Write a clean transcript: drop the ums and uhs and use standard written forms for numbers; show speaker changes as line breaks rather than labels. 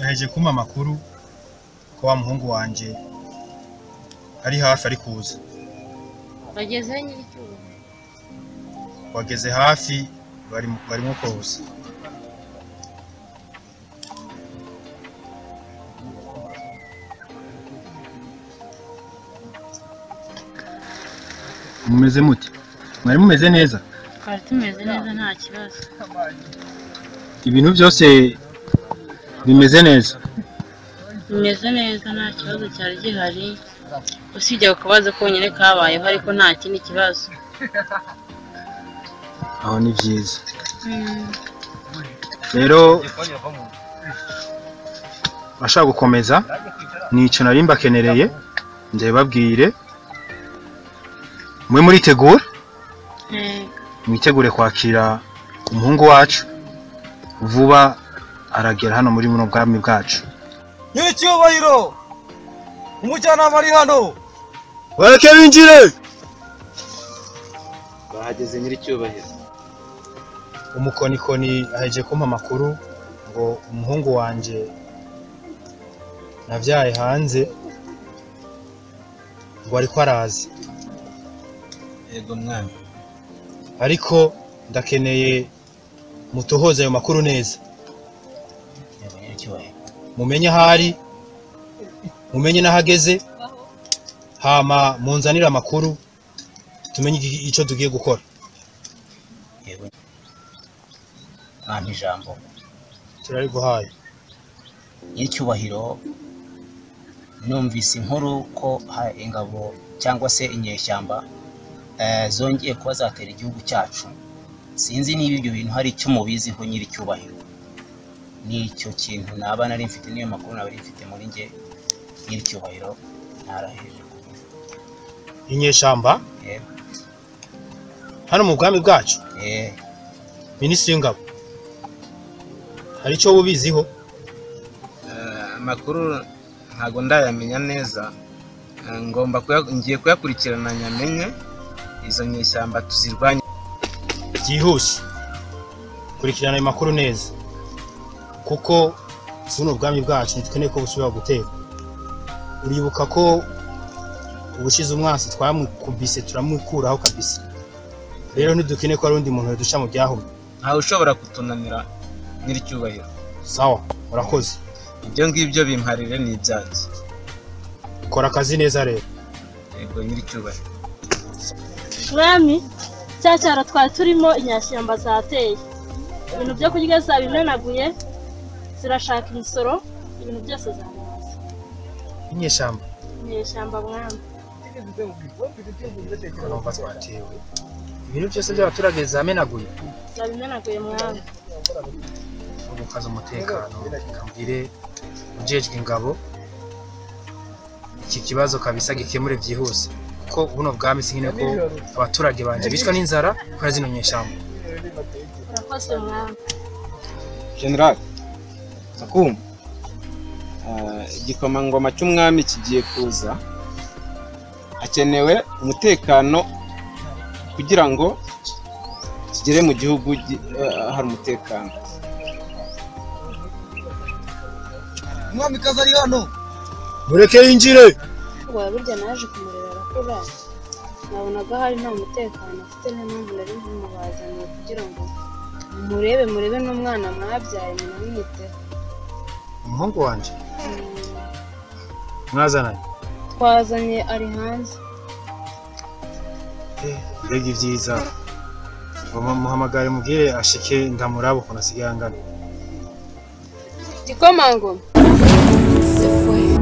Umukonikoni aheje kumpa amakuru ko wa muhungu wanje ari hafi, ari kuza.
Bageze nyiricyubahiro?
Wageze hafi, barimo koza. Mumeze mute? Mwari mumeze neza?
Twari tumeze neza, nta kibazo.
Ibintu byose bimeze neza?
Bimeze neza, nta kibazo cyari gihari, usibye ako kabazo konyine kabayeho, ariko nta kindi kibazo.
Aho ni byiza. Rero bashaka gukomeza, nico nari mbakenereye, ndababwire mwe muritegura, mwitegure kwakira umuhungu wacu vuba, aragera hano muri buno bwami bwacu.
Nyiricyubahiro, umujyanama ari hano.
Bareke binjire.
Bahageze nyiricyubahiro.
Umukonikoni aheje kumpa amakuru ngo umuhungu wanje navyaye hanze ngo ariko araza.
Yego mwami.
Ariko ndakeneye mutohoze ayo makuru neza.
Yego nyiricyubahiro.
Mumenye ahari, mumenye n'ahageze, hama munzanire amakuru tumenye ico tugiye gukora.
Yego mwami, ijambo.
Turariguhaye.
Nyiricyubahiro, numvise inkuru ko ingabo cyangwa se inyeshyamba zongeye kuba zatera igihugu cyacu. Sinzi niba ibyo bintu hari icyo mubiziho nyiricyubahiro. Nicyo kintu naba nari mfite, niyo makuru naba mfite muri nge nyiricyubahiro, naraheje kuvuga.
Inyeshyamba hano mu bwami bwacu? Minisitiri w'ingabo, hari icyo ubiziho?
Amakuru ntago ndayamenya neza, ngomba ngiye kuyakurikirana nyamenye izo nyeshyamba tuzirwanye
byihuse. Kurikirana ayo makuru neza, kuko buno bwami bwacu ntitweneye ko busubira gutera. Uribuka ko ubushize umwansi twamukubise turamukuraho kabisa, rero ntidukeneye ko hari undi muntu yadusha mu byahumye.
Ntawe ushobora kutunanira nyiricyubahiro.
Sawa, murakoze.
Ibyo ngibyo bimparire ni ibyanjye.
Kora akazi neza rero.
Yego nyiricyubahiro.
Mwami, cya cyaro twari turimo inyashyamba zateye, ibintu byo kurya zabimenaguye, zirashaka imisoro, ibintu byose zabimaze.
Inyeshyamba?
Inyeshyamba mwami.
Urumva twatewe, ibintu byose by'abaturage zamenaguye?
Zabimenaguye mwami.
Gukaza umutekano, kambwire ujejwe ingabo iki kibazo kabisa gikemure byihuse, kuko buno bwami sinkine ko abaturage banje bicwa n'inzara kubera zino nyeshyamba.
Urakoze mwami.
General Sakum, igikomangoma cy'umwami kigiye kuza, hakenewe umutekano kugira ngo kigere mu gihugu hari umutekano.
Umwami kaza ari hano.
Mureke yinjire.
Burya naje kumureba arakura, nabonaga hari nta mutekano afite, niyo mpamvu nari mubazaniye kugira ngo murebe, murebe n'umwana mwabyaye munamwiteho.
Umuhungu wanje mwazananye?
Twazanye, ari hanze.
Mbega ibyiza! Muhamagare mubwire ashike ndamuraba ukuntu asigaye angana.
Gikomangoma.
Se fue.